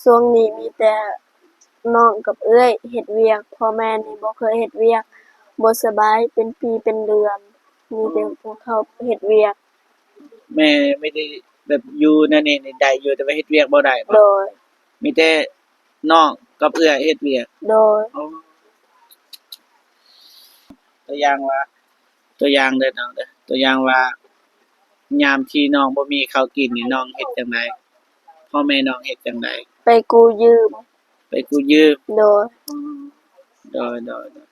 ຊ່ວງນີ້ມີແຕ່ນ້ອງກັບເອື້ອຍເຮັດວຽກ, ພໍ່ແມ່ນີ້ບໍ່ເຄີຍເຮັດວຽກ, ບໍ່ສະບາຍເປັນປີເປັນເດືອນ, ມີແຕ່ພວກເຂົາເຮັດວຽກ. ແມ່ມີແຕ່ແບບຢູ່ແນວນີ້ນີ້ໄດ້ຢູ່ ແຕ່ວ່າເຮັດວຽກບໍ່ໄດ້ບໍ? ໂດຍ. ມີແຕ່ນ້ອງກັບເອື້ອຍເຮັດວຽກ? ໂດຍ. ໂອ້ ຕົວຢ່າງວ່າ ຕົວຢ່າງເດີນ້ອງເດີ ຕົວຢ່າງວ່າ ຍາມທີ່ນ້ອງບໍ່ມີເຂົ້າກິນນີ້ ນ້ອງເຮັດຈັ່ງໃດ? ພໍ່ແມ່ນ້ອງເຮັດຈັ່ງໃດ? ໄປກູ້ຢືມ. ໄປກູ້ຢືມ? ໂດຍ. ໂດຍ ໂດຍ ໂດຍ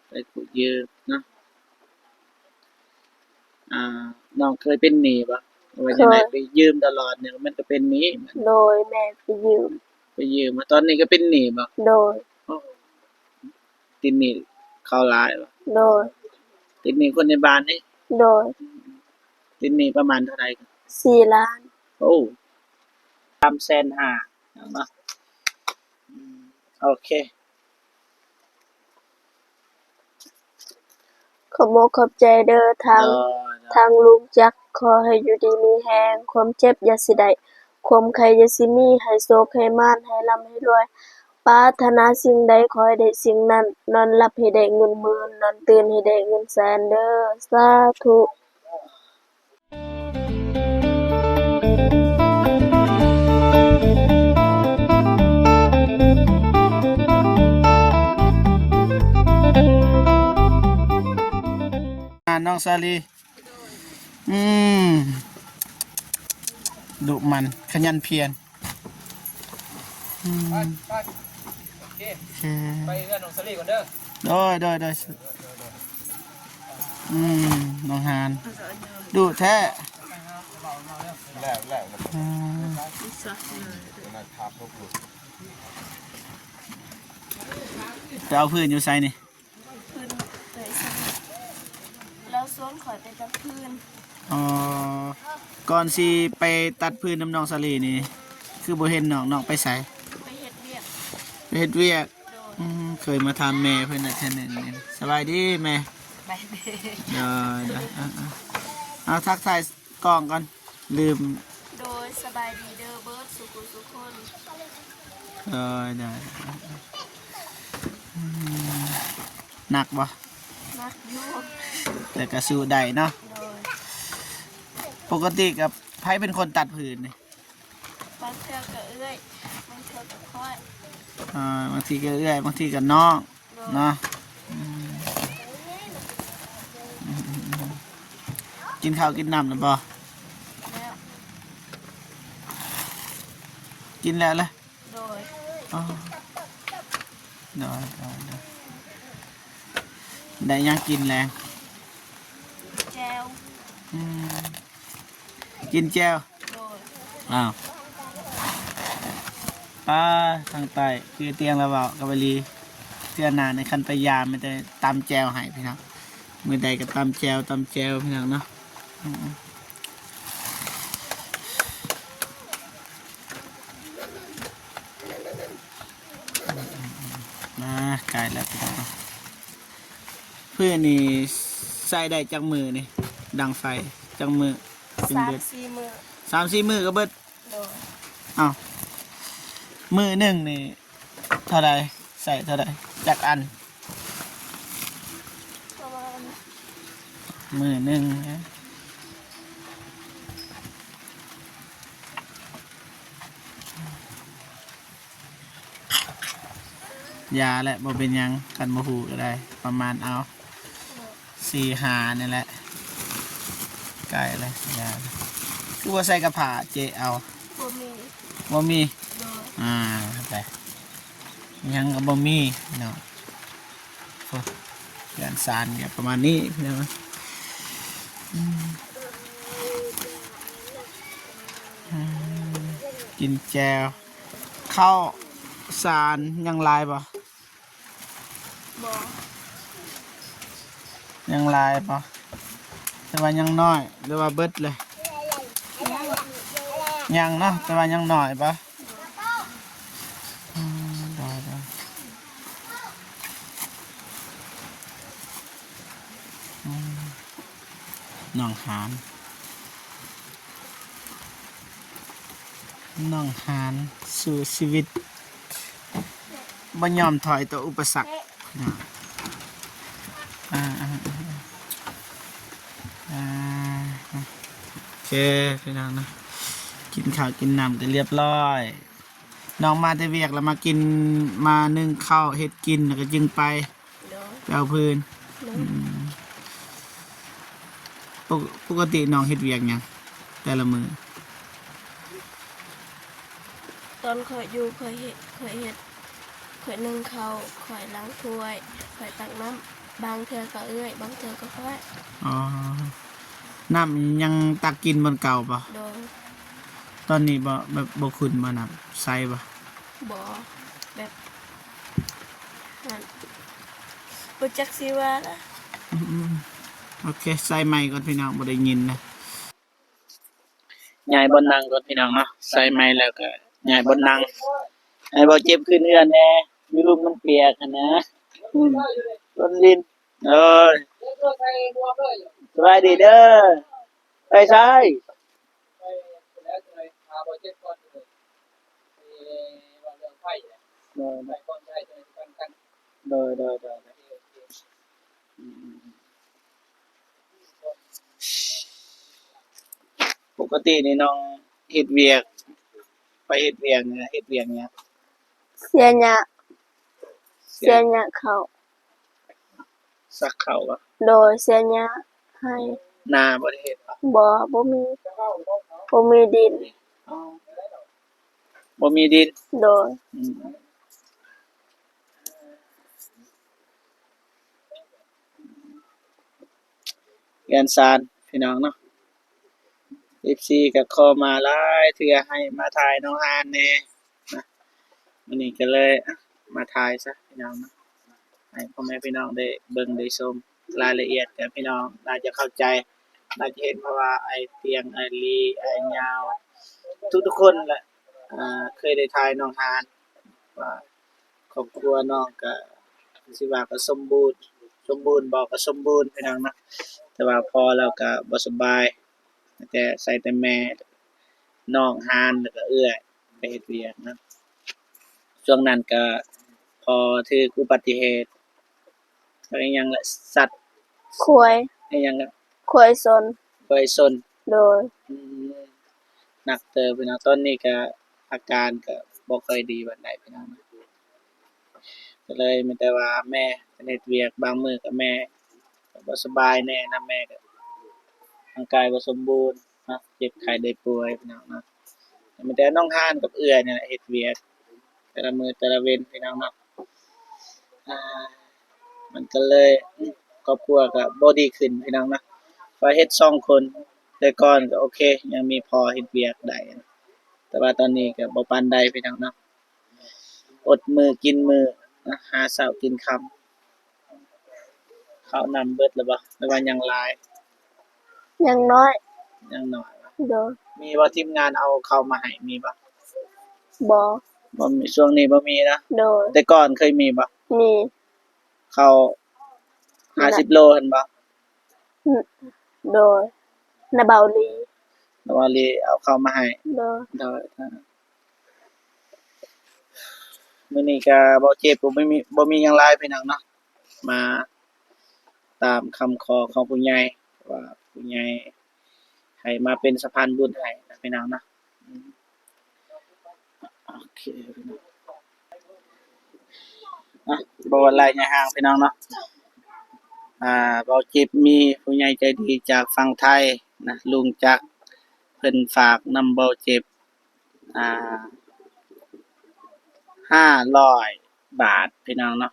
ໄປກູ້ຢືມເນາະ. ອ່າ ນ້ອງເຄີຍເປັນໜີ້ບໍ່? ວ່າຈັ່ງໃດ? ເຄີຍ. ໄປຢືມຕະຫຼອດນີ້ ມັນກໍເປັນໜີ້. ໂດຍ ແມ່ໄປຢືມ. ໄປຢືມ ມາຕອນນີ້ກໍເປັນໜີ້ບໍ່? ໂດຍ. ໂອ້ ຕິດໜີ້ເຂົາຫຼາຍບໍ່? ໂດຍ. ຕິດໜີ້ຄົນໃນບ້ານນີ້? ໂດຍ. ຕິດໜີ້ປະມານເທົ່າໃດ? ສີ່ລ້ານ. ໂອ້ ສາມແສນຫ້າເນາະ. ອືມ ໂອເຄ. ຂອບອົກຂອບໃຈເດີ ທາງ ໂດຍ ທາງລຸງຈັກ ຂໍໃຫ້ຢູ່ດີມີແຮງ, ຄວາມເຈັບຢ່າຊິໄດ້, ຄວາມໄຂ້ຢ່າຊິມີ, ໃຫ້ໂຊກໃຫ້ໝານ, ໃຫ້ລ່ຳໃຫ້ລວຍ, ປາດຖະໜາສິ່ງໃດຂໍໃຫ້ໄດ້ສິ່ງນັ້ນ, ນອນຫຼັບໃຫ້ໄດ້ເງິນໝື່ນ, ນອນຕື່ນໃຫ້ໄດ້ເງິນແສນເດີ ສາທຸ. ອ່າ ນ້ອງສາລີ ອືມ ດຸໝັ່ນ ຂະຫຍັນພຽນ. ອືມ ໄປ ໄປ ໂອເຄ ໂອເຄ ໄປເຮືອນນ້ອງສາລີກ່ອນເດີ. ໂດຍ ໂດຍ ໂດຍ. ອືມ ນ້ອງຫານ ດຸແທ້. ອືມ ໄປເອົາຟືນຢູ່ໃສນີ້? ຟືນໄປໃສ? ລາວຊວນຂ້ອຍໄປຕັດຟືນ. ອໍ ກ່ອນຊິໄປຕັດຟືນນຳນ້ອງສາລີນີ້ ຄືບໍ່ເຫັນນ້ອງ ນ້ອງໄປໃສ? ໄປເຮັດວຽກ. ໄປເຮັດວຽກ? ໂດຍ. ອືມ ເຄີຍມາຖາມແມ່ເພິ່ນແລ້ວເທື່ອໜຶ່ງ. ສະບາຍດີແມ່. ສະບາຍດີ. ໂດຍ ໂດຍ. ເອົາ ເອົາ ເອົາ ທັກທາຍ ກ້ອງກ່ອນ ລືມ. ໂດຍ ສະບາຍດີເດີເບີດສູ່ຜູ້ສູ່ຄົນ. ໂດຍ ໂດຍ. ອືມ ໜັກບໍ່? ໜັກຢູ່ ແຕ່ກໍສູ້ໄດ້ເນາະ. ໂດຍ. ປົກກະຕິກັບໃຜເປັນຄົນຕັດຟືນນີ້? ບາງເທື່ອກໍເອື້ອຍ ບາງເທື່ອກໍຂ້ອຍ. ອ່າ ບາງທີກໍເອື້ອຍ ບາງທີກໍນ້ອງ. ເນາະ. ອືມ ກິນເຂົ້າກິນນ້ຳແລ້ວບໍ່? ແລ້ວ. ກິນແລ້ວລະ? ໂດຍ. ອໍ ໂດຍ ໂດຍ ໂດຍ. ໄດ້ຫຍັງກິນແລງ? ແຈ່ວ. ອືມ ກິນແຈ່ວ. ໂດຍ. ອ້າວ ປ້າ ທາງໃຕ້ ຄືຕຽງລະເວົ້າກັບອາລີ ເທື່ອໜ້າໃນຄັນໄປຢາມ ມີແຕ່ຕຳແຈ່ວໃຫ້ພີ່ນ້ອງ. ມື້ໃດກໍຕຳແຈ່ວ ຕຳແຈ່ວພີ່ນ້ອງເນາະ. ອືມ ມາ ໃກ້ແລ້ວພີ່ນ້ອງ. ເພື່ອນີ້ໃຊ້ໄດ້ຈັກມື້ນີ້? ດັງໄຟຈັກມື້? ສາມສີ່ມື້. ສາມສີ່ມື້ກໍເບິດ? ໂດຍ. ອ້າວ ມື້ໜຶ່ງນີ້ເທົ່າໃດ? ໃຊ້ເທົ່າໃດ? ຈັກອັນ? ປະມານ ມື້ໜຶ່ງ ຢາແຫຼະ ບໍ່ເປັນຫຍັງ ຄັນບໍ່ຮູ້ກໍໄດ້ ປະມານເອົາ ສີ່ຫ້ານີ້ແຫຼະ ໃກ້ແລ້ວ ຢາ. ຄືບໍ່ໃສ່ກະພ້າເຈເອົາ? ບໍ່ມີ. ບໍ່ມີ? ໂດຍ. ອ່າ ໄປ ຫຍັງກໍບໍ່ມີເນາະ. ໂອ້ ເຮືອນຊານກໍປະມານນີ້ພີ່ນ້ອງ. ອືມ ອືມ ກິນແຈ່ວ. ເຂົ້າສານຍັງຫຼາຍບໍ່? ບໍ່. ຍັງຫຼາຍບໍ່? ແຕ່ວ່າຍັງນ້ອຍ ຫຼືວ່າເບິດເລີຍ? ຍັງ. ຍັງເນາະ ແຕ່ວ່າຍັງນ້ອຍບໍ່? ອືມ ໄດ້ ໄດ້. ອືມ ນ້ອງຫານ. ໜອງຫານ ສູ້ຊີວິດ ບໍ່ຍອມຖອຍຕໍ່ອຸປະສັກ. ອ່າ ອ່າ ໂອເຄ ພີ່ນ້ອງເນາະ ກິນເຂົ້າກິນນ້ຳກໍລຽບຮ້ອຍ. ນ້ອງມາແຕ່ວຽກແລ້ວມາກິນ ມາໜຶ້ງເຂົ້າເຮັດກິນ ແລ້ວກໍຈຶ່ງໄປ ໂດຍ ໄປເອົາຟືນ. ໂດຍ ອືມ ປົກ ປົກກະຕິນ້ອງເຮັດວຽກຫຍັງແຕ່ລະມື້? ຕອນຂ້ອຍຢູ່ ຂ້ອຍເຮັດ ຂ້ອຍເຮັດ ຂ້ອຍໜຶ້ງເຂົ້າ ຂ້ອຍລ້າງຖ້ວຍ ຂ້ອຍຕັກນ້ຳ ບາງເທື່ອກໍເອື້ອຍ ບາງເທື່ອກໍຂ້ອຍ. ອໍ ນ້ຳຍັງຕັກກິນບ່ອນເກົ່າບໍ່? ໂດຍ. ຕອນນີ້ບໍ່ ແບບບໍ່ຂຸ່ນບໍ່ ນ້ຳໃສບໍ່? ບໍ່ ແບບ ນັ້ນ ບໍ່ຈັກຊິວ່າລະ. ອືມໆ ໂອເຄ ໃສ່ໄມກ່ອນພີ່ນ້ອງ ບໍ່ໄດ້ຍິນນະ. ຍ້າຍບ່ອນນັ່ງກ່ອນພີ່ນ້ອງເນາະ ໃສ່ໄມແລ້ວກໍຍ້າຍບ່ອນນັ່ງ ໃຫ້ບໍ່ເຈັບຂຶ້ນເຮືອນແດ່ ຢູ່ລຸ່ມມັນປຽກຫັ້ນນະ. ອືມ ລົນລິນ ໂອ້ຍ ສະບາຍດີເດີ ໄປໃສ? ໂດຍ ໂດຍ ໂດຍ ໂດຍ ໂດຍ ອືມ ປົກກະຕິນີ້ນ້ອງເຮັດວຽກ ໄປເຮັດວຽກ ເຮັດວຽກຫຍັງ? ເສຍຫຍ້າ ເສຍຫຍ້າເຂົ້າ. ສັກເຂົ້າບໍ່? ໂດຍ ເສຍຫຍ້າໃຫ້ ນາບໍ່ໄດ້ເຮັດບໍ່? ບໍ່ ບໍ່ມີ ບໍ່ມີດິນ. ອໍ ບໍ່ມີດິນ. ໂດຍ ອືມ ເຮືອນຊານພີ່ນ້ອງເນາະ. ເອັຟຊີກໍຂໍມາຫຼາຍເທື່ອ ໃຫ້ມາຖ່າຍໜອງຫານແດ່ນະ. ມື້ນີ້ກໍເລີຍ ອະ ມາຖ່າຍຊະພີ່ນ້ອງເນາະ ໃຫ້ພໍ່ແມ່ພີ່ນ້ອງໄດ້ເບິ່ງໄດ້ຊົມລາຍລະອຽດ ກໍພີ່ນ້ອງໜ້າຈະເຂົ້າໃຈ ໜ້າຈະເຫັນ ເພາະວ່າອ້າຍຕຽງ ອ້າຍລີ ອ້າຍຍາວ ທຸກໆຄົນແຫຼະ ອ່າ ເຄີຍໄດ້ຖ່າຍໜອງຫານ ວ່າຄອບຄົວນ້ອງກໍຊິວ່າກໍສົມບູນ ສົມບູນບໍ່ ກໍສົມບູນພີ່ນ້ອງເນາະ. ແຕ່ວ່າພໍ່ລາວກໍບໍ່ສະບາຍ ແຕ່ໃສ່ແຕ່ແມ່ ນ້ອງຫານ ແລ້ວກໍເອື້ອຍໄປເຮັດວຽກນະ. ຊ່ວງນັ້ນກໍພໍ່ຖືກອຸບັດຕິເຫດ ຈັກອີ່ຫຍັງລະ ສັດ ຄວາຍ ອີ່ຫຍັງ ຄວາຍຊົນ ຄວາຍຊົນ. ໂດຍ ອືມ ໜັກເຕີບພີ່ນ້ອງ. ຕອນນີ້ກໍອາການກໍບໍ່ຄ່ອຍດີປານໃດພີ່ນ້ອງ ກໍເລີຍມີແຕ່ວ່າແມ່ເຮັດວຽກ ບາງມື້ກໍແມ່ກໍບໍ່ສະບາຍແດ່ນະ ແມ່ກໍຮ່າງກາຍບໍ່ສົມບູນເນາະ ເຈັບໄຂ້ໄດ້ປ່ວຍພີ່ນ້ອງເນາະ. ມີແຕ່ນ້ອງຫານກັບເອື້ອຍນີ້ແຫຼະເຮັດວຽກແຕ່ລະມື້ແຕ່ລະເວັນພີ່ນ້ອງເນາະ. ອ່າ ມັນກໍເລີຍ ອືມ ຄອບຄົວກໍບໍ່ດີຂຶ້ນພີ່ນ້ອງເນາະ. ວ່າເຮັດສອງຄົນ ແຕ່ກ່ອນກໍໂອເຄ ຍັງມີພໍ່ເຮັດວຽກໄດ້ ແຕ່ວ່າຕອນນີ້ກໍບໍ່ປານໃດພີ່ນ້ອງເນາະ. ອົດມື້ກິນມື້ນະ ຫາເຊົ້າກິນຄ່ຳ. ເຂົ້ານ້ຳເບິດແລ້ວບໍ່ ຫຼືວ່າຍັງຫຼາຍ? ຍັງນ້ອຍ ຍັງນ້ອຍ. ໂດຍ ມີບໍ່ ທີມງານເອົາເຂົ້າມາໃຫ້ ມີບໍ່? ບໍ່ ບໍ່ມີ ຊ່ວງນີ້ບໍ່ມີເນາະ. ໂດຍ ແຕ່ກ່ອນເຄີຍມີບໍ່? ມີ ເຂົ້າຫ້າສິບໂລຫັ້ນບໍ່? ໂດຍ ນະເບົາລີ ນະເບົາລີເອົາເຂົ້າມາໃຫ້. ໂດຍ ໂດຍ ມື້ນີ້ກະບໍ່ເຈັບ ບໍ່ມີ ບໍ່ມີຫຍັງຫຼາຍພີ່ນ້ອງເນາະ ມາຕາມຄຳຂໍຂອງຜູ້ໃຫຍ່ ວ່າຜູ້ໃຫຍ່ໃຫ້ມາເປັນສະພານບຸນໃຫ້ນະພີ່ນ້ອງເນາະ. ໂອເຄ ອະ ບໍ່ວ່າໄລຍະຫ່າງພີ່ນ້ອງເນາະ ອ່າ ເບົາຈິບມີຜູ້ໃຫຍ່ໃຈດີຈາກຝັ່ງໄທນະ ລຸງຈັກ ເພິ່ນຝາກນຳເບົາຈິບ ອ່າ ຫ້າຮ້ອຍບາດພີ່ນ້ອງເນາະ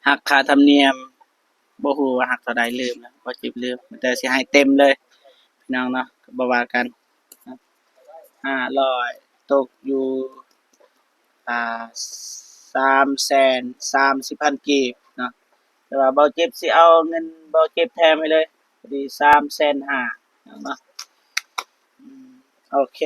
ຫັກຄ່າທຳນຽມ ບໍ່ຮູ້ວ່າຫັກເທົ່າໃດ ລືມແລ້ວ ບໍ່ຈິບລືມ ແຕ່ຊິໃຫ້ເຕັມເລີຍພີ່ນ້ອງເນາະ ກໍບໍ່ວ່າກັນ. ຫ້າຮ້ອຍ ຕົກຢູ່ ອ່າ ສາມແສນສາມສິບພັນກີບເນາະ ແຕ່ວ່າເບົາຈິບຊິເອົາເງິນເບົາຈິບແຖມໃຫ້ເລີຍ ພໍດີສາມແສນຫ້າເນາະ. ອືມ ໂອເຄ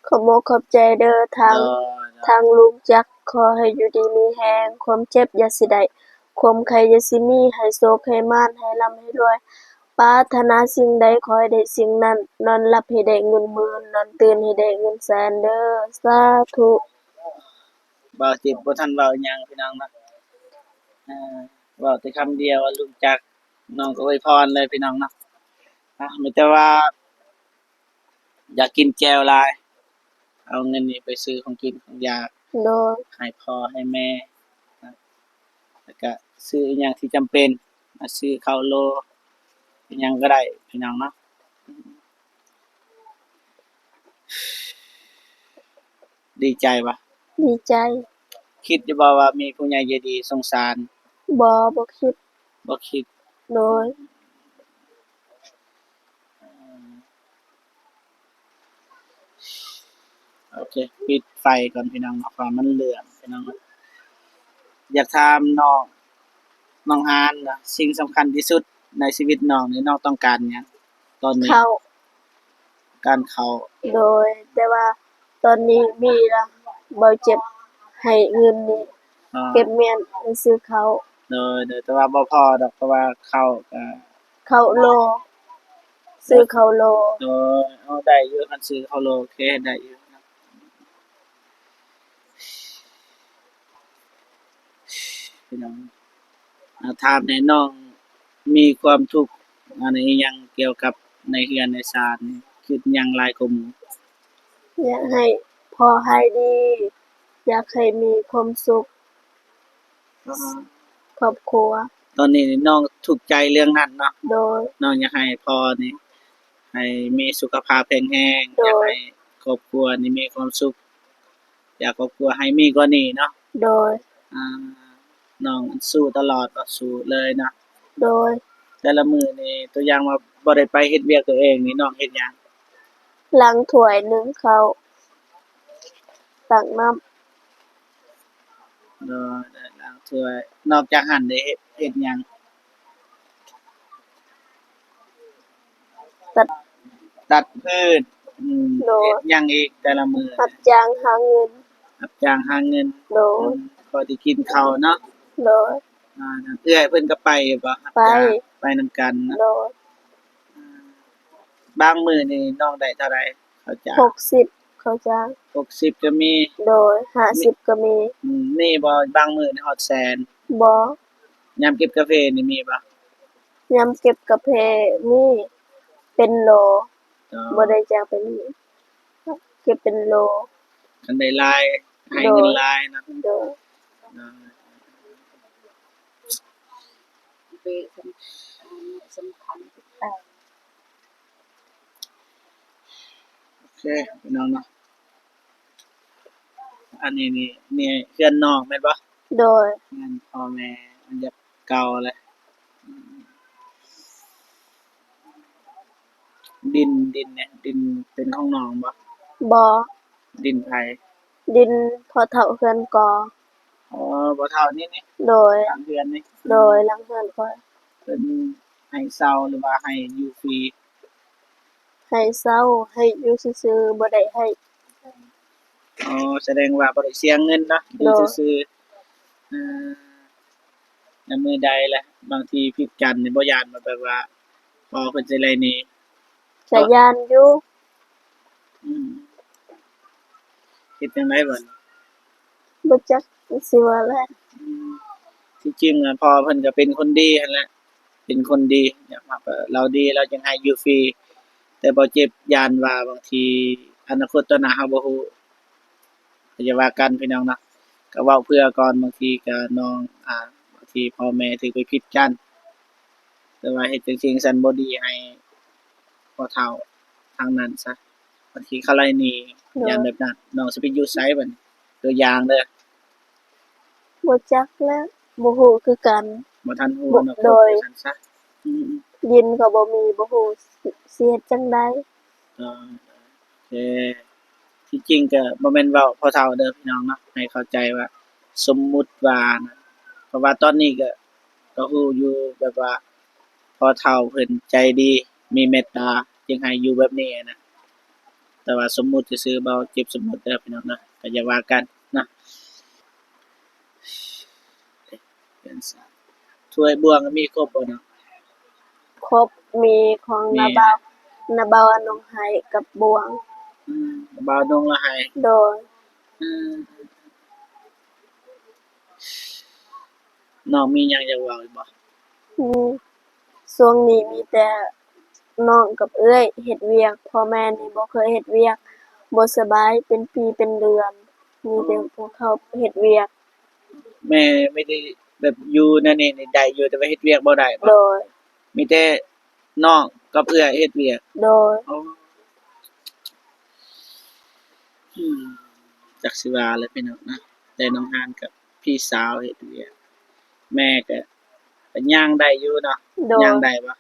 ຂອບອົກຂອບໃຈເດີ ທາງ ໂດຍ ໂດຍ ທາງລຸງຈັກ ຂໍໃຫ້ຢູ່ດີມີແຮງ ຄວາມເຈັບຢ່າຊິໄດ້ ຄວາມໄຂ້ຢ່າຊິມີ ໃຫ້ໂຊກໃຫ້ໝານ ໃຫ້ລ່ຳໃຫ້ລວຍ ປາດຖະໜາສິ່ງໃດຂໍໃຫ້ໄດ້ສິ່ງນັ້ນ, ນອນຫຼັບໃຫ້ໄດ້ເງິນໝື່ນ, ນອນຕື່ນໃຫ້ໄດ້ເງິນແສນເດີ ສາທຸ. ບ່າວຈິດບໍ່ທັນເວົ້າຫຍັງພີ່ນ້ອງເນາະ, ເວົ້າແຕ່ຄຳດຽວວ່າຮູ້ຈັກ ນ້ອງກໍອວຍພອນເລີຍພີ່ນ້ອງເນາະ. ອາ ມີແຕ່ວ່າ ຢາກກິນແຈ່ວຫຼາຍ ເອົາເງິນນີ້ໄປຊື້ຂອງກິນຂອງຢາກ ໂດຍ ໃຫ້ພໍ່ໃຫ້ແມ່ ແລ້ວກະຊື້ອີ່ຫຍັງທີ່ຈຳເປັນ ຊື້ເຂົ້າໂລ ອີ່ຫຍັງກໍໄດ້ພີ່ນ້ອງເນາະ. ດີໃຈບໍ່? ດີໃຈ. ຄິດຢູ່ບໍ່ວ່າມີຜູ້ໃຫຍ່ໃຈດີສົງສານ? ບໍ່, ບໍ່ຄິດ. ບໍ່ຄິດ. ໂດຍ. ໂອເຄ ປິດໄຟກ່ອນພີ່ນ້ອງເນາະ ເພາະວ່າມັນເຫຼືອງພີ່ນ້ອງເນາະ. ຢາກຖາມນ້ອງ ນ້ອງອານວ່າ ສິ່ງສຳຄັນທີ່ສຸດໃນຊີວິດນ້ອງນີ້ ນ້ອງຕ້ອງການຫຍັງຕອນນີ້? ເຂົ້າ. ການເຂົ້າ. ໂດຍ ແຕ່ວ່າຕອນນີ້ມີລະ ບໍ່ເຈັບໃຫ້ເງິນນີ້ ອາ ເກັບມ້ຽນໄປຊື້ເຂົ້າ. ໂດຍ ໂດຍ ແຕ່ວ່າບໍ່ພໍດອກ ເພາະວ່າເຂົ້າກະ ເຂົ້າໂລ ຊື້ເຂົ້າໂລ. ໂດຍ ເອົາ ໄດ້ຢູ່ ຄັນຊື້ເຂົ້າໂລ ໂອເຄ ໄດ້ຢູ່. ພີ່ນ້ອງ ອາ ຖາມແດ່ ນ້ອງມີຄວາມທຸກ ອັນ ອີ່ຫຍັງກ່ຽວກັບໃນເຮືອນໃນຊານ ຄິດຫຍັງຫຼາຍກວ່າໝູ່? ຢາກໃຫ້ພໍ່ຫາຍດີ, ຢາກໃຫ້ມີຄວາມສຸກ ອາ ຄອບຄົວ. ຕອນນີ້ນ້ອງທຸກໃຈເລື່ອງນັ້ນເນາະ? ໂດຍ. ນ້ອງຢາກໃຫ້ພໍ່ນີ້ ໃຫ້ມີສຸຂະພາບແຂງແຮງ, ໂດຍ. ຢາກໃຫ້ຄອບຄົວນີ້ມີຄວາມສຸກ, ຢາກຄອບຄົວໃຫ້ມີກວ່ານີ້ເນາະ? ໂດຍ. ອາ ນ້ອງສູ້ຕະຫຼອດເນາະ, ສູ້ເລີຍເນາະ? ໂດຍ. ແຕ່ລະມື້ນີ້ ຕົວຢ່າງວ່າບໍ່ໄດ້ໄປເຮັດວຽກຕົວເອງນີ້ ນ້ອງເຮັດຫຍັງ? ລ້າງຖ້ວຍ, ໜຶ້ງເຂົ້າ, ຕັກນ້ຳ. ໂດຍ ໄດ້ລ້າງຖ້ວຍ. ນອກຈາກຫັ້ນໄດ້ເຮັດ ເຮັດຫຍັງ? ຕັດ ຕັດພືດ. ອືມ ໂດຍ. ເຮັດຫຍັງອີກແຕ່ລະມື້? ຮັບຈ້າງຫາເງິນ. ຮັບຈ້າງຫາເງິນ. ໂດຍ. ອືມ ພໍໄດ້ກິນເຂົ້າເນາະ? ໂດຍ. ອາ ເອື້ອຍເພິ່ນກໍໄປບໍ່? ໄປ ຮັບຈ້າງ ໄປນຳກັນເນາະ? ໂດຍ. ບາງມື້ນີ້ນ້ອງໄດ້ເທົ່າໃດເຂົ້າຈ້າງ? ຫົກສິບ ເຂົ້າຈ້າງ. ຫົກສິບກໍມີ. ໂດຍ. ຫ້າສິບກໍມີ. ອືມ ມີບໍ່ບາງມື້ນີ້ຮອດແສນ? ບໍ່. ຍາມເກັບກາເຟນີ້ມີບໍ່? ຍາມເກັບກາເຟມີ ເປັນໂລ. ອໍ ບໍ່ໄດ້ຈ້າງເປັນ ເກັບເປັນໂລ. ຄັນໄດ້ຫຼາຍ ໃຫ້ເງິນຫຼາຍເນາະ? ໂດຍ. ໂດຍ. ໂອເຄ ພີ່ນ້ອງເນາະ, ອັນນີ້ນີ້ ນີ້ເຮືອນນ້ອງແມ່ນບໍ່? ໂດຍ. ເຮືອນພໍ່ແມ່ມັນຢາກເກົ່າແຫຼະ. ດິນ ດິນເດ ດິນເປັນຂອງນ້ອງບໍ່? ບໍ່. ດິນໃຜ? ດິນພໍ່ເຖົ້າເຮືອນກໍ. ອໍ ພໍ່ເຖົ້ານີ້ນີ້? ໂດຍ. ຫຼັງເຮືອນນີ້? ໂດຍ ຫຼັງເຮືອນຂ້ອຍ. ເພິ່ນໃຫ້ເຊົ່າ ຫຼືວ່າໃຫ້ຢູ່ຟຣີ? ໃຫ້ເຊົ່າ, ໃຫ້ຢູ່ຊື່ໆ ບໍ່ໄດ້ໃຫ້. ອໍ ສະແດງວ່າບໍ່ໄດ້ເສຍເງິນເນາະ, ຢູ່ຊື່ໆ. ໂດຍ. ເອີ ແລ້ວມື້ໃດລະ ບາງທີຜິດກັນນີ້ ບໍ່ຢ້ານວ່າແບບວ່າພໍ່ເພິ່ນຊິໄລ່ໜີ? ກະຢ້ານຢູ່. ອືມ ເຮັດຈັ່ງໃດບັດນີ້? ບໍ່ຈັກຊິວ່າແຫຼະ. ອືມ ທີ່ຈິງອະ ພໍ່ເພິ່ນກໍເປັນຄົນດີຫັ້ນແຫຼະ, ເປັນຄົນດີ ຍອມຮັບວ່າລາວດີ ລາວຈຶ່ງໃຫ້ຢູ່ຟຣີ, ແຕ່ບໍ່ເຈັບຢ້ານວ່າບາງທີອະນາຄົດຕໍ່ໜ້າເຮົາບໍ່ຮູ້. ກໍຢ່າວ່າກັນພີ່ນ້ອງເນາະ, ກໍເວົ້າເພື່ອກ່ອນ, ບາງທີກໍນ້ອງ ອາ ບາງທີພໍ່ແມ່ຖືກໄປຜິດກັນ, ແຕ່ວ່າເຮັດຈັ່ງຊີ້ຈັ່ງຊັ້ນບໍ່ດີໃຫ້ພໍ່ເຖົ້າທາງນັ້ນຊະ, ບາງທີເຂົາໄລ່ໜີ. ໂດຍ. ຢ້ານແບບນັ້ນ, ນ້ອງຊິໄປຢູ່ໃສບັດນີ້? ຕົວຢ່າງເດີ. ບໍ່ຈັກແຫຼະ, ບໍ່ຮູ້ຄືກັນ. ບໍ່ທັນຮູ້ເນາະ. ໂດຍ. ວ່າຊັ້ນຊະ. ອືມໆ. ດິນກໍບໍ່ມີ, ບໍ່ຮູ້ຊິ ຊິເຮັດຈັ່ງໃດ. ເອີ ເອີ ທີ່ຈິງກໍບໍ່ແມ່ນເວົ້າພໍ່ເຖົ້າເດີພີ່ນ້ອງເນາະ, ໃຫ້ເຂົ້າໃຈວ່າສົມມຸດວ່ານະ, ເພາະວ່າຕອນນີ້ກໍ ກໍຮູ້ຢູ່ແບບວ່າພໍ່ເຖົ້າເພິ່ນໃຈດີ ມີເມດຕາ ຈຶ່ງໃຫ້ຢູ່ແບບນີ້ນະ, ແຕ່ວ່າສົມມຸດຊື່ໆ ເວົ້າເຈັບສົມມຸດເດີພີ່ນ້ອງເນາະ, ກໍຢ່າວ່າກັນເນາະ. ຖ້ວຍບ່ວງມີຄົບບໍ່ເນາະ? ຄົບ ມີຂອງນ້າບ່າວ ນ້າບ່າວອານົງໃຫ້ກັບບ່ວງ. ອືມ ນ້າບ່າວອານົງລະໃຫ້. ໂດຍ. ອືມ ນ້ອງມີຫຍັງຢາກເວົ້າອີກບໍ່? ອືມ ຊ່ວງນີ້ມີແຕ່ນ້ອງກັບເອື້ອຍເຮັດວຽກ, ພໍ່ແມ່ນີ້ບໍ່ເຄີຍເຮັດວຽກ, ບໍ່ສະບາຍເປັນປີເປັນເດືອນ, ມີແຕ່ ອໍ ພວກເຂົາເຮັດວຽກ. ແມ່ມີແຕ່ແບບຢູ່ແນວນີ້ນີ້ໄດ້ຢູ່ ແຕ່ວ່າເຮັດວຽກບໍ່ໄດ້ບໍ? ໂດຍ. ມີແຕ່ນ້ອງກັບເອື້ອຍເຮັດວຽກ? ໂດຍ. ອໍ ອືມ ຈັກຊິວ່າແລ້ວພີ່ນ້ອງນະ, ແຕ່ນ້ອງຮານກັບພີ່ສາວເຮັດວຽກ, ແມ່ກະ ກະຍ່າງໄດ້ຢູ່ເນາະ? ໂດຍ. ຍ່າງໄດ້ບໍ່?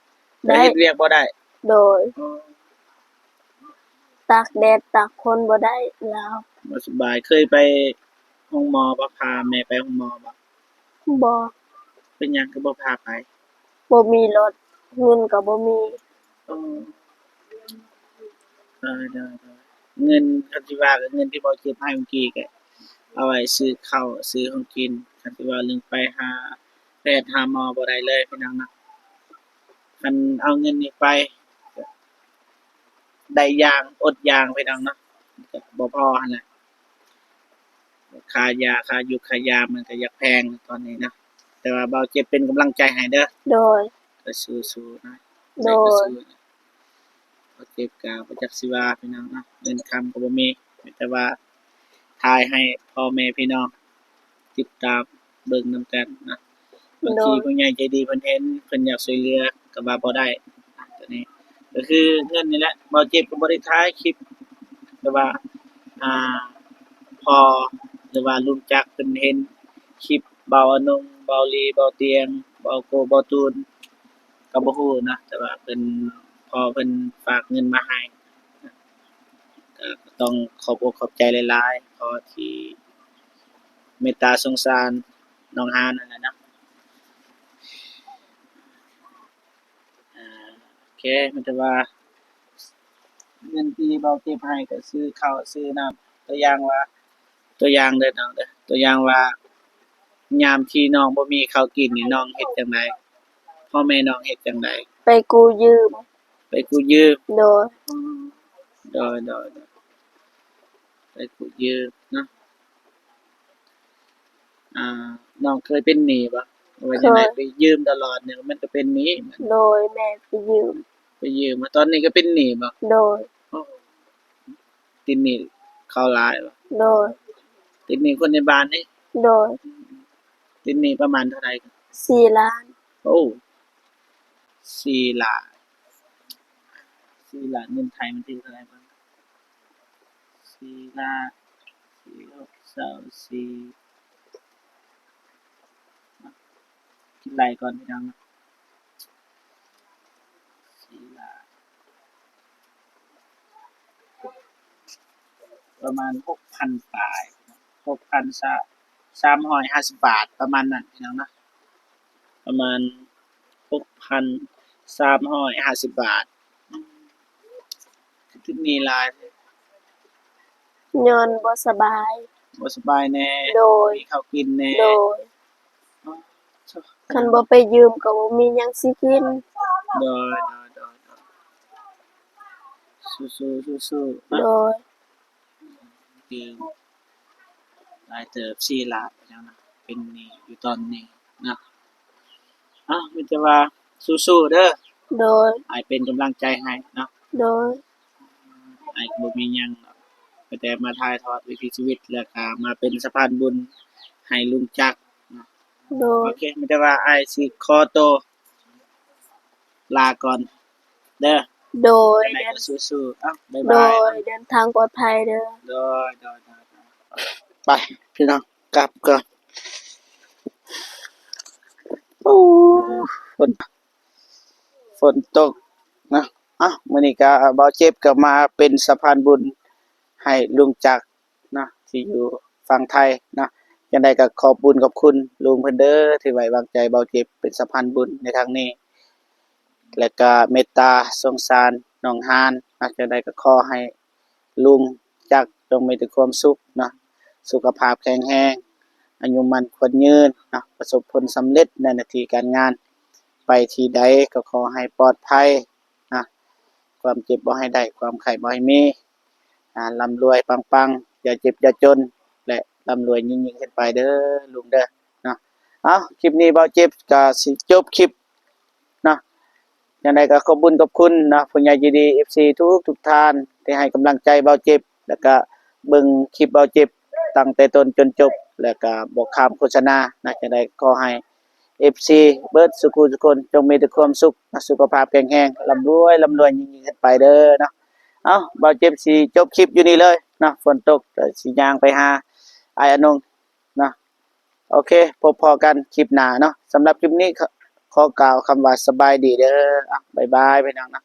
ໄດ້. ແຕ່ເຮັດວຽກບໍ່ໄດ້? ໂດຍ. ອໍ ຕາກແດດຕາກຝົນບໍ່ໄດ້ລາວ. ບໍ່ສະບາຍ. ເຄີຍໄປໂຮງໝໍບໍ່? ພາແມ່ໄປໂຮງໝໍບໍ່? ບໍ່. ເປັນຫຍັງຄືບໍ່ພາໄປ? ບໍ່ມີລົດ, ເງິນກໍບໍ່ມີ. ອໍ ໂດຍໆ ເງິນ ຄັນຊິວ່າກໍເງິນທີ່ເບົາເຈັບໃຫ້ເມື່ອກີ້ ກໍເອົາໄວ້ຊື້ເຂົ້າຊື້ຂອງກິນ. ຄັນຊິວ່າເລື່ອງໄປຫາແພດຫາໝໍບໍ່ໄດ້ເລີຍພີ່ນ້ອງເນາະ. ຄັນເອົາເງິນນີ້ໄປ ໄດ້ຢ່າງອົດຢ່າງພີ່ນ້ອງເນາະ, ກໍບໍ່ພໍຫັ້ນແຫຼະ. ຄ່າຢາ ຄ່າຢູ່ຄ່າຢາມັນກໍຢາກແພງຕອນນີ້ນະ, ແຕ່ວ່າເບົາເຈັບເປັນກຳລັງໃຈໃຫ້ເດີ. ໂດຍ. ກໍສູ້ໆນະ. ໂດຍ. ເຮົາເຈັບກໍບໍ່ຈັກຊິວ່າພີ່ນ້ອງເນາະ, ເງິນຄຳກໍບໍ່ມີ, ມີແຕ່ວ່າຖ່າຍໃຫ້ພໍ່ແມ່ພີ່ນ້ອງຕິດຕາມເບິ່ງນຳກັນນະ. ບາງທີ ໂດຍ ຜູ້ໃຫຍ່ໃຈດີເພິ່ນເຫັນ ເພິ່ນຢາກຊ່ວຍເຫຼືອກໍວ່າບໍ່ໄດ້. ຕົວນີ້ກໍຄືເງິນນີ້ແຫຼະ, ເບົາເຈັບກໍບໍ່ໄດ້ຖ່າຍຄລິບ ແຕ່ວ່າ ອ່າ ພໍ່ ຫຼືວ່າລຸງຈັກເພິ່ນເຫັນຄລິບເບົາອານົງ ເບົາລີ ເບົາຕຽງ ເບົາໂກ ເບົາຕູນ ກໍບໍ່ຮູ້ນະ, ແຕ່ວ່າເພິ່ນ ພໍ່ເພິ່ນຝາກເງິນມາໃຫ້ ກໍຕ້ອງຂອບອົກຂອບໃຈຫຼາຍໆ ພໍ່ທີ່ເມດຕາສົງສານນ້ອງຮານນັ້ນແຫຼະເນາະ. ອ່າ ໂອເຄ ມີແຕ່ວ່າເງິນທີ່ເບົາເຈັບໃຫ້ກໍຊື້ເຂົ້າຊື້ນ້ຳ, ຕົວຢ່າງວ່າ ຕົວຢ່າງເດີນ້ອງເດີ, ຕົວຢ່າງວ່າຍາມທີ່ນ້ອງບໍ່ມີເຂົ້າກິນນີ້ ນ້ອງເຮັດຈັ່ງໃດ? ພໍ່ແມ່ນ້ອງເຮັດຈັ່ງໃດ? ໄປກູ້ຢືມ. ໄປກູ້ຢືມ? ໂດຍ. ໂດຍໆ ໄປກູ້ຢືມເນາະ. ອ່າ ນ້ອງເຄີຍເປັນໜີ້ບໍ່? ວ່າຈັ່ງໃດ? ເຄີຍ. ໄປຢືມຕະຫຼອດນີ້ ມັນກໍເປັນໜີ້. ໂດຍ ແມ່ໄປຢືມ. ໄປຢືມ ມາຕອນນີ້ກໍເປັນໜີ້ບໍ່? ໂດຍ. ໂອ້ ຕິດໜີ້ເຂົາຫຼາຍບໍ່? ໂດຍ. ຕິດໜີ້ຄົນໃນບ້ານນີ້? ໂດຍ. ຕິດໜີ້ປະມານເທົ່າໃດ? ສີ່ລ້ານ. ໂອ້ ສີ່ລ້ານ. ສີ່ລ້ານ ເງິນໄທມັນຖືກເທົ່າໃດ? ສີ່ລ້ານ ສີ່ຫົກ ຊາວສີ່ ຄິດໄລ່ກ່ອນພີ່ນ້ອງເນາະ. ສີ່ລ້ານ ປະມານຫົກພັນປາຍ ຫົກພັນສາມຮ້ອຍຫ້າສິບບາດ ປະມານນັ້ນພີ່ນ້ອງເນາະ, ປະມານຫົກພັນສາມຮ້ອຍຫ້າສິບບາດ. ຄືຕິດໜີ້ຫຼາຍແທ້? ຍ້ອນບໍ່ສະບາຍ. ບໍ່ສະບາຍແດ່. ໂດຍ. ບໍ່ມີເຂົ້າກິນແດ່. ໂດຍ. ຄັນບໍ່ໄປຢືມກໍບໍ່ມີຫຍັງຊິກິນ. ໂດຍ ໂດຍ ໂດຍ ໂດຍ. ສູ້ໆ ສູ້ໆ ເນາະ. ໂດຍ. ຄືຫຼາຍເຕີບ ສີ່ລ້ານແລ້ວນະ ເປັນໜີ້ຢູ່ຕອນນີ້ນະ. ເອົ້າ ມີແຕ່ວ່າສູ້ໆເດີ. ໂດຍ. ອ້າຍເປັນກຳລັງໃຈໃຫ້ເນາະ. ໂດຍ. ອ້າຍກໍບໍ່ມີຫຍັງດອກ ມີແຕ່ມາຖ່າຍທອດວິຖີຊີວິດ ແລ້ວກໍມາເປັນສະພານບຸນໃຫ້ລຸງຈັກນະ. ໂດຍ. ໂອເຄ ມີແຕ່ວ່າອ້າຍຊິຂໍໂຕ ລາກ່ອນເດີ. ໂດຍ. ຈັ່ງໃດກໍສູ້ໆ ເອົ້າ ບາຍບາຍ. ໂດຍ. ເດີນທາງປອດໄພເດີ. ໂດຍ ໂດຍ ໂດຍ ໂດຍ. ໄປ ພີ່ນ້ອງ ກັບກ່ອນ. ໂອ້ ຝົນ ຝົນຕົກນະ. ເອົ້າ ມື້ນີ້ກໍ ເບົາເຈັບກໍມາເປັນສະພານບຸນໃຫ້ລຸງຈັກ ເນາະ ທີ່ຢູ່ຝັ່ງໄທເນາະ. ຈັ່ງໃດກໍຂອບບຸນຂອບຄຸນລຸງເພິ່ນເດີ ທີ່ໄວ້ວາງໃຈເບົາເຈັບເປັນສະພານບຸນໃນຄັ້ງນີ້ ແລະກະເມດຕາສົງສານນ້ອງຮານເນາະ. ຈັ່ງໃດກໍຂໍໃຫ້ລຸງຈັກຈົ່ງມີແຕ່ຄວາມສຸກເນາະ, ສຸຂະພາບແຂງແຮງ, ອາຍຸໝັ້ນຂວັນຍືນເນາະ, ປະສົບຜົນສຳເລັດໃນໜ້າທີ່ການງານ. ໄປທີ່ໃດກໍຂໍໃຫ້ປອດໄພນະ, ຄວາມເຈັບບໍ່ໃຫ້ໄດ້, ຄວາມໄຂ້ບໍ່ໃຫ້ມີ, ອ່າ ລ່ຳລວຍປັງໆ, ຢ່າເຈັບຢ່າຈົນ ແລະ ລ່ຳລວຍຍິ່ງໆຂຶ້ນໄປເດີລຸງເດີເນາະ. ເອົາ ຄລິບນີ້ບ່າວເຈັບກໍຊິຈົບຄລິບເນາະ. ຈັ່ງໃດກໍຂອບບຸນຂອບຄຸນເນາະ ຜູ້ໃຫຍ່ໃຈດີ ເອັຟຊີ ທຸກໆທ່ານທີ່ໃຫ້ກຳລັງໃຈບ່າວເຈັບ ແລ້ວກໍເບິ່ງຄລິບບ່າວເຈັບຕັ້ງແຕ່ຕົ້ນຈົນຈົບ ແລ້ວກໍບໍ່ຂ້າມໂຄສະນານະ. ຈັ່ງໃດຂໍໃຫ້ ເອັຟຊີ ເບິດສູ່ຜູ້ສູ່ຄົນ ຈົ່ງມີແຕ່ຄວາມສຸກນະ, ສຸຂະພາບແຂງແຮງ, ລ່ຳລວຍ ລ່ຳລວຍຍິ່ງໆຂຶ້ນໄປເດີເນາະ. ເອົາ ບ່າວເຈັບຊິຈົບຄລິບຢູ່ນີ້ເລີຍເນາະ, ຝົນຕົກ ກໍຊິຍ່າງໄປຫາອ້າຍອານົງເນາະ. ໂອເຄ ພົບພໍ້ກັນຄລິບໜ້າເນາະ. ສຳລັບຄລິບນີ້ ຂໍກ່າວຄຳວ່າສະບາຍດີເດີ. ເອົາ ບາຍບາຍ ພີ່ນ້ອງເນາະ.